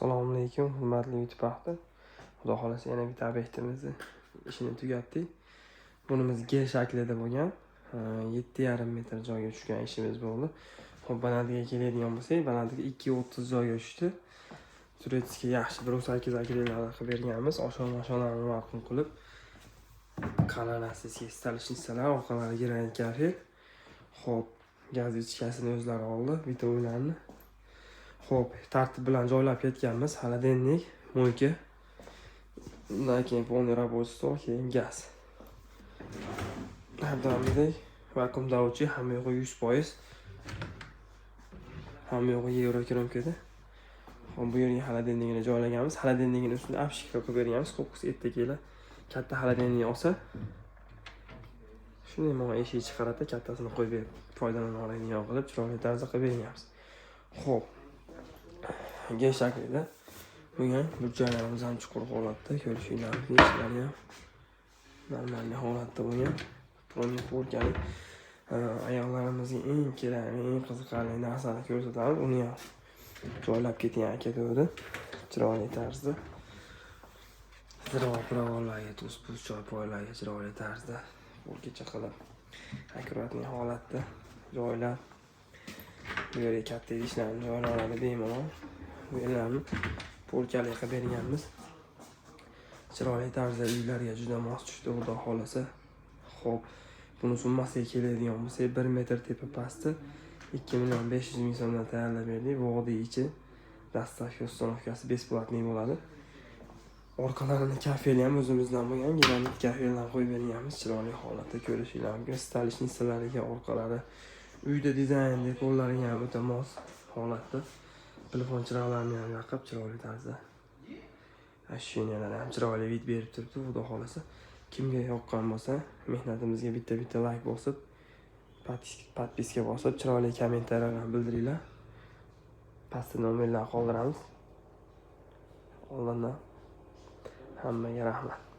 Assalomu alaykum, hurmatli YouTube ahli. Xudo xohlasa, yana bitta obyektimizni ishini tugatdik. Bunimiz G shaklida bo'lgan. 7,5 metr joyga tushgan ishimiz bo'ldi. Xo'p, balandligiga keladigan bo'lsak, balandligi 2,30 joyga tushdi. Турецкий yaxshi 1,8 akrillarni qilib berganmiz. Oshxona-oshxonani ma'qul qilib, канализация столешница lar, orqalari granit kafel. Xo'p, gaz ichkasini o'zlari oldi, бытовой larni. Xo'p, tartib bilan joylab ketganmiz. Холодильник, мойка. Undan keyin полный рабочий stol, keyin gaz. Har doimgidek vakuumdavchi, hamma yo'g'i 100%. Hamma yo'g'i yevro кромка da. Xo'p, bu yerga холодильник ini joylaganmiz. Холодильник ini ustida обшивка qilib berganmiz. Qo'qqis ertagilar katta холодильник olsa, shunday mana eshik chiqaradi, kattasini qo'yib berib foydalana oladigan qilib chiroyli tarzda qilib berganmiz. Xo'p, G shaklida bo'lgan burchaklarimiz ham chuqur holatda, ko'rishinglar mumkin, ishlari ham нормальный holatda bo'lgan. Бронепорка li ayollarimizga eng kerakli, eng qiziqarli narsani ko'rsatamiz. Uni ham joylab ketgan aka degdi. Chiroyli tarzda. Ziravorlarga, tuz puz choy poylarga chiroyli tarzda polgacha qilib, аккуратный holatda joylab, bu yerga katta idishlarni joylay oladi bemalol. Bu yerlarni полка li qilib berganmiz. Chiroyli tarzda uylarga juda mos tushdi, xudo xohlasa. Xo'p, buni summasiga keladigan bo'lsak, 1 metr tepa pasti 2 million 500 ming so'mdan tayyorlab berdik. Vodiy ichi, доставка, установка si бесплатный bo'ladi. Orqalarini kafeli ham o'zimizdan bo'lgan, granit kafeldan qo'yib berganmiz. Chiroyli holatda ko'rishinglar mumkin. Столешница lariga orqalari uyda dizayn dekorlariga ham o'ta mos holatda. Plafon chiroqlarini ham yoqib, chiroyli tarzda ощущения lar ham chiroyli вид berib turibdi. Xudo xohlasa, kimga yoqqan bo'lsa, mehnatimizga bitta bitta layk bosib, подписка bosib, chiroyli kommentariyalar bildiringlar. Pastda nomerlar qoldiramiz. Oldindan hammaga rahmat.